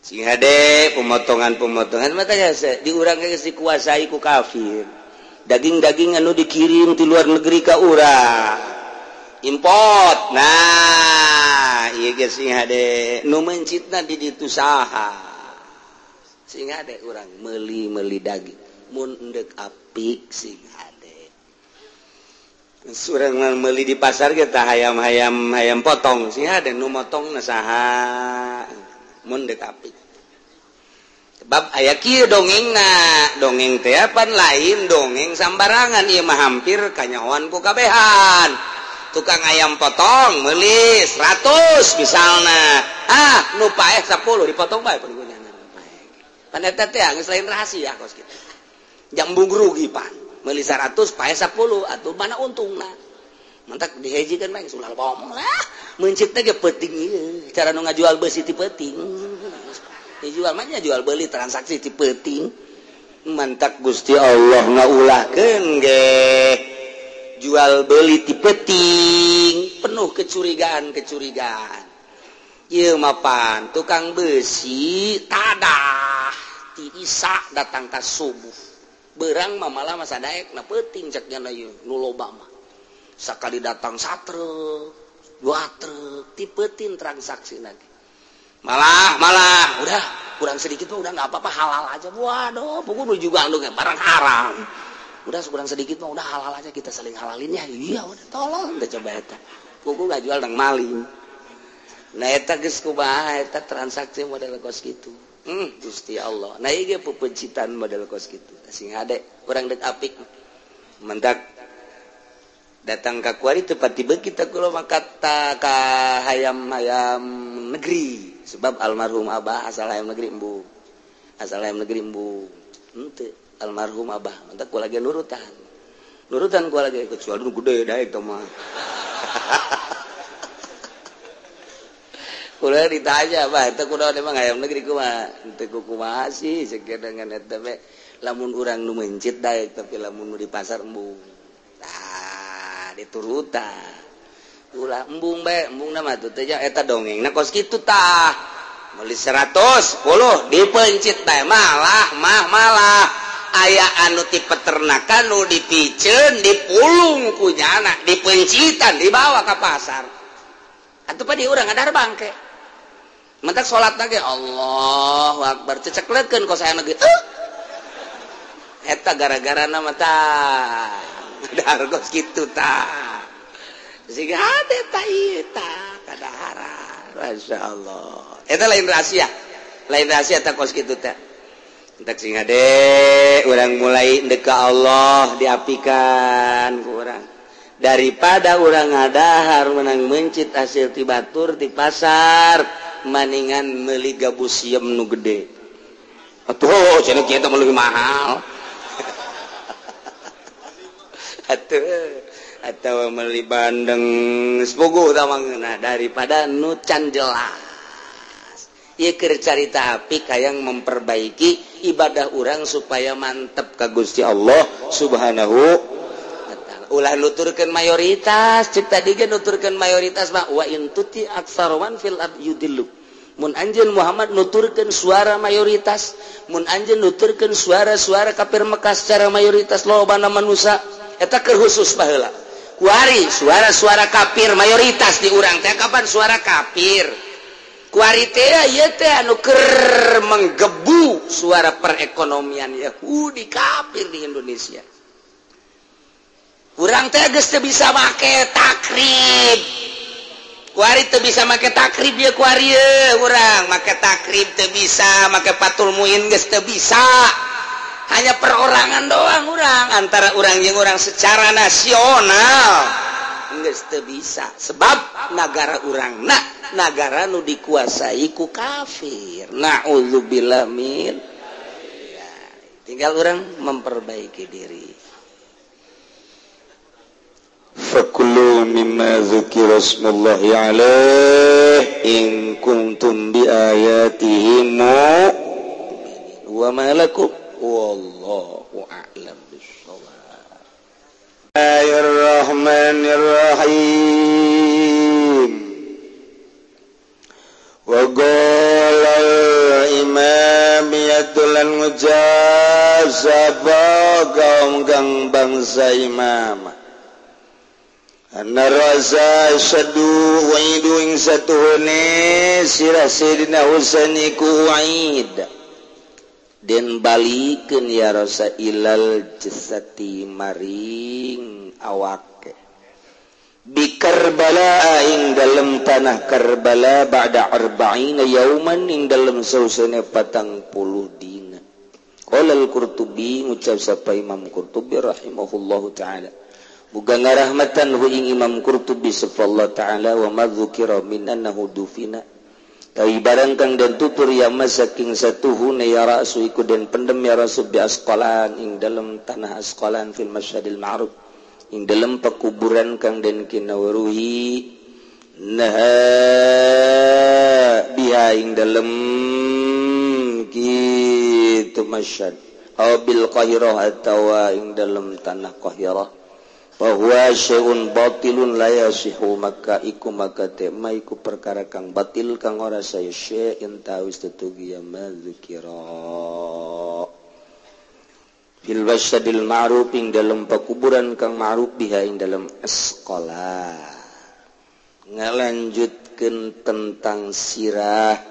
Sing hade pemotongan-pemotongan mata geus di urang geus dikuasai ku kafir. Daging-daging anu dikirim ti luar negeri ka urang. Import. Nah, ieu ge sing hade nu mencitna di ditu saha. Sing hade urang meuli-meuli daging mun endek apik sing hade. Surang meuli di pasar ge tah hayam-hayam hayam potong sing hade nu motongna saha. Mun dek apik. Sebab aya kieu dongengna, dongeng teh pan lain dongeng sambarangan ieu mah hampir kanyahoan ku kabehan. Tukang ayam potong meuli 100 misalna. Ah, nu paeh 10 dipotong bae pan gunana paeh. Pan eta teh geus lain rahasia kos kitu. Jambung rugi pan. Meuli 100 paeh 10 atuh mana untungna. Mantak dihejikeun bae ulah bohong lah. Mencitna ge peuting ieu. Cara nu ngajual beusi ti peuting. Dijual mah nya jual beli transaksi ti peuting. Mantak Gusti Allah ngaulahkeun ge jual beli ti peuting penuh kecurigaan-kecurigaan. Ieu mah pan tukang besi tadah ti Isa datang ka subuh. Beurang mah malah masa daek na peuting cek nya ieu nu loba mah. Sakali datang satruk, dua truk, tipetin transaksi lagi. Malah udah kurang sedikit mah udah nggak apa-apa halal aja. Waduh, pokoknya juga anu barang haram. Udah kurang sedikit mah udah halal aja kita saling halalin ya. Iya udah tolong udah coba eta. Pokoknya nggak jual nang maling. Nah eta geus kumaha eta transaksi model kos kitu. Gusti Allah. Nah ieu ge pepencitan model kos kitu. Sing hade urang deuk apik. Mendak datang ka kuari tepat tiba kita kula makata ka hayam-hayam negeri sebab almarhum abah asal hayam negeri embu asal hayam negeri embu henteu almarhum abah mantak kula ge nurutan Nurutan gua lagi kecuali nu gede daek teh mah. Kulah ditanya, bah eta kunaon emang hayam negeri kumaha? Henteu kumaha sih sekian dengan eta we. Lamun urang nu mencit daek tapi lamun nu di pasar embung. Tah, diturutan. Ulah embung bae, embungna mah tuh teh eta dongengna kos kitu tah. Meuli 110 dipencit bae malah mah malah aya anu ti peternakan nu dipiceun dipulung ku nyana dipencitan dibawa ka pasar. Atuh pa di urang ngadar bangke. Mentak salat lagi Allahu Akbar ceceklekeun kos aya ge. Eta gara-gara nama tah. Ngadar kos kitu tah. Sehingga hade ta ieu tah kadaharan. Masyaallah. Eta lain rahasia. Lain rahasia tah kos kitu teh. Entak sing hade urang mulai ndek ka Allah diapikan ku urang. Daripada urang ngadahar menang mencit hasil ti batur ti pasar maningan meuli gabus siem nu gede. Atuh cenah kieu teh leuwih mahal. Atuh atau meuli bandeng sepuguh tah mangeunah daripada nu can jelas. Ieu keur carita apik hayang memperbaiki ibadah urang supaya mantep ka Gusti Allah Subhanahu. Ulah nuturkeun mayoritas, cek tadi ge nuturkeun mayoritas mah wa in tuti aktsarwan fil ard yudillu. Mun anjeun Muhammad nuturkeun suara mayoritas, mun anjeun nuturkeun suara-suara kafir Mekah secara mayoritas lobana manusia, eta keur khusus baheula. Kuari suara-suara kafir mayoritas di urang teh kapan suara kafir. Kuari teh ieu teh anu keur menggebu suara perekonomian Yahudi kafir di Indonesia. Urang teh geus teu bisa make takrib. Kuari teu bisa make takrib ye kuari ye urang make takrib teu bisa, make Fathul Muin geus teu bisa. Hanya perorangan doang urang antara urang jeung urang secara nasional geus teu bisa sebab nagara urangna nagara nu dikuasai ku kafir. Na'udzubillah min. Ya, tinggal urang memperbaiki diri. Fakulu mimma dzukira ismullahi alaihi in kuntum bi ayatihi mu'minin wa ma lakum wallahu a'lam bissawab. Bismillahirrahmanirrahim. Wa qala al-imam yadulan mujazaba kaum kang bangsa imam. Anna rasa syadu wa'idu ing satuhune sirah Sayyidina Husain iku wa'id den balikeun ya rasa ilal jasati maring awake bi Karbala ing dalem tanah Karbala ba'da arba'ina yauman ing dalem sausene 40 dina. Qala al-Qurtubi ngucap sapa Imam Qurtubi rahimahullahu taala. Muga ngarahmatan hu ing Imam Qurtubi sapa ta'ala wa ma dzukira min annahu dufina. Tapi barang kang den tutur ya masaking satuhune ya rasu iku den pendem ya rasu bi Asqalan ing dalem tanah Asqalan fil masyhadil ma'ruf ing dalem pekuburan kang den kinawruhi naha biha ing dalem kitu masyhad aw bil Qahirah atawa ing dalem tanah Qahirah. Bahwa syai'un batilun la yasihu maka iku maka tema iku perkara kang batil kang ora saya syai'in tawis tetugi ya madzikira fil wasyadil ma'ruf ing dalem pakuburan kang ma'ruf biha ing dalem Asqalan. Ngalanjutkeun tentang sirah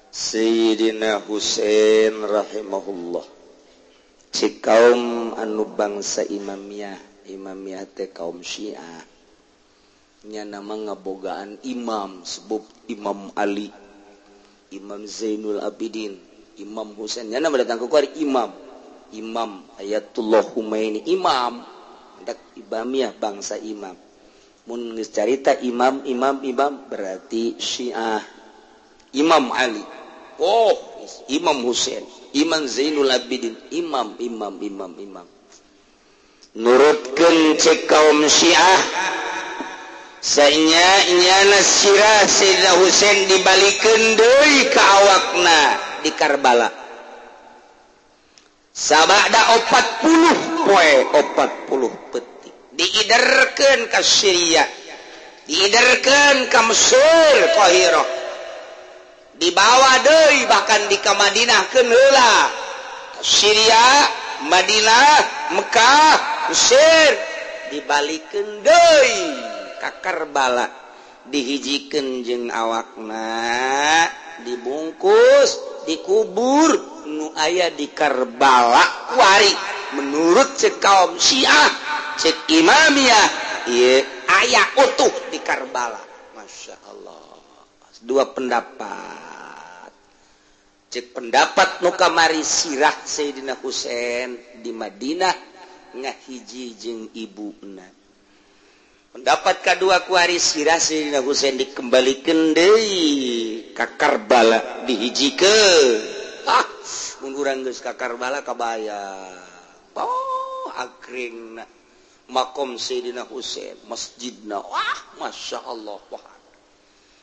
Sayyidina Husain rahimahullah. Cik kaum anu bangsa Imamiyah, Imamiyah teh kaum Syiah. Nya nama ngabogaan imam sebab Imam Ali, Imam Zainul Abidin, Imam Husain. Nya nama datang ke kuari imam, Imam Ayatullah Humaini, imam. Hendak Imamiyah bangsa imam. Mun geus carita imam imam imam berarti Syiah. Imam Ali, oh Imam Husain, Imam Zainul Abidin, imam imam imam imam. Nurutkeun cek kaum Syiah sainya nyana sirah Sayyidina Husain dibalikeun deui ka awakna di Karbala. Sabada 40 poe 40 petik diiderkeun ka Syria, diiderkeun ka Mesir Qahirah, dibawa deui bahkan di ka Madinah keun heula. Syria, Madinah, Mekah, Mesir dibalikeun deui ka Karbala, dihijikeun jeung awakna, dibungkus, dikubur nu aya di Karbala kuari. Menurut cek kaum Syiah, cek Imamiyah, ieu aya utuh di Karbala. Masya Allah, dua pendapat. Cek pendapat nu kamari sirah Sayyidina Husain di Madinah ngahiji jeung ibuna. Pendapat kedua kuari sirah Sayyidina Husain dikembalikeun deui ka Karbala, dihijikeun. Ah, mun urang geus ka Karbala kabaya. Oh, akringna makom Sayyidina Husain, masjidna. Wah, Masya Allah. Wah.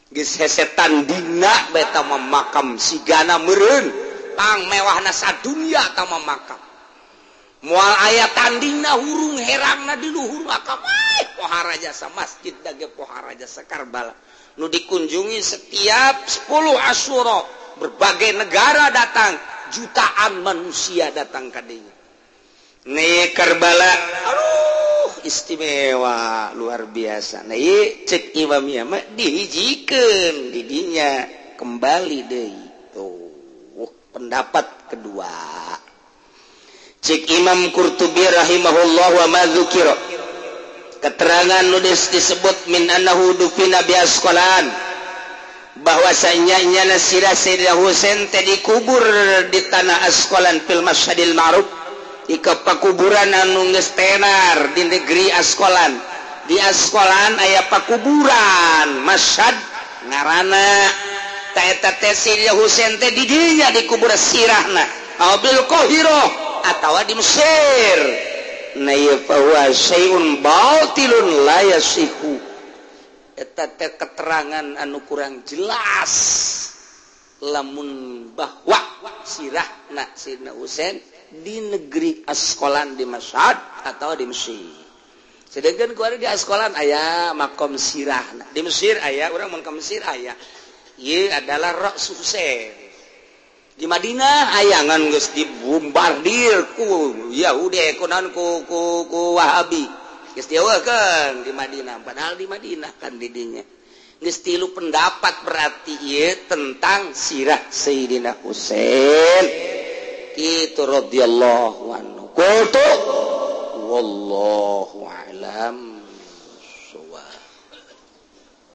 Geus hese tandingna beta mah makam sigana meureun. Pang mewahna sadunya ta mah makam. Moal aya tandingna hurung herangna di luhur makam. Ai, pohara jasa masjid dage pohara jasa Karbala. Nu dikunjungi setiap 10 Asyura. Berbagai negara datang, jutaan manusia datang ka dinya. Nih Karbala, aduh istimewa luar biasa. Nah ieu cek Imamiyah mah dihijikeun di dinya kembali deui. Tuh, pendapat kedua. Cek Imam Qurtubi rahimahullah wa ma dzukira. Keterangan nu disebut min annahu dufina bi Asqalan, bahwasanya nyana sirah Sayyidina Husain teh dikubur di tanah Asqalan fil Masyhadil Ma'ruf, di pakuburan anu geus tenar di negeri Asqalan. Di Asqalan aya pakuburan Masyhad ngaranna. Ta eta teh Sayyidina Husain teh di dinya dikubur sirahna, aw bil Qahirah atawa di Mesir. Na ieu fa huwa syai'un batilun la yasihu. Eta teh keterangan anu kurang jelas lamun bahwa sirahna Sayyidina Husain di negeri Asqalan di Masyhad atau di Mesir. Sedangkan kuari di Asqalan aya makom sirahna, di Mesir aya, urang mun ka Mesir aya. Ieu adalah Ra's Husain. Di Madinah aya ngan geus dibombardir ku Yahudi ku naon ku ku Wahabi. Geus dieuweuhkeun di Madinah, padahal di Madinah kan di dinya. Geus tilu pendapat berarti ieu tentang sirah Sayyidina Husain. Kitu radhiyallahu anhu. Qultu wallahu a'lam.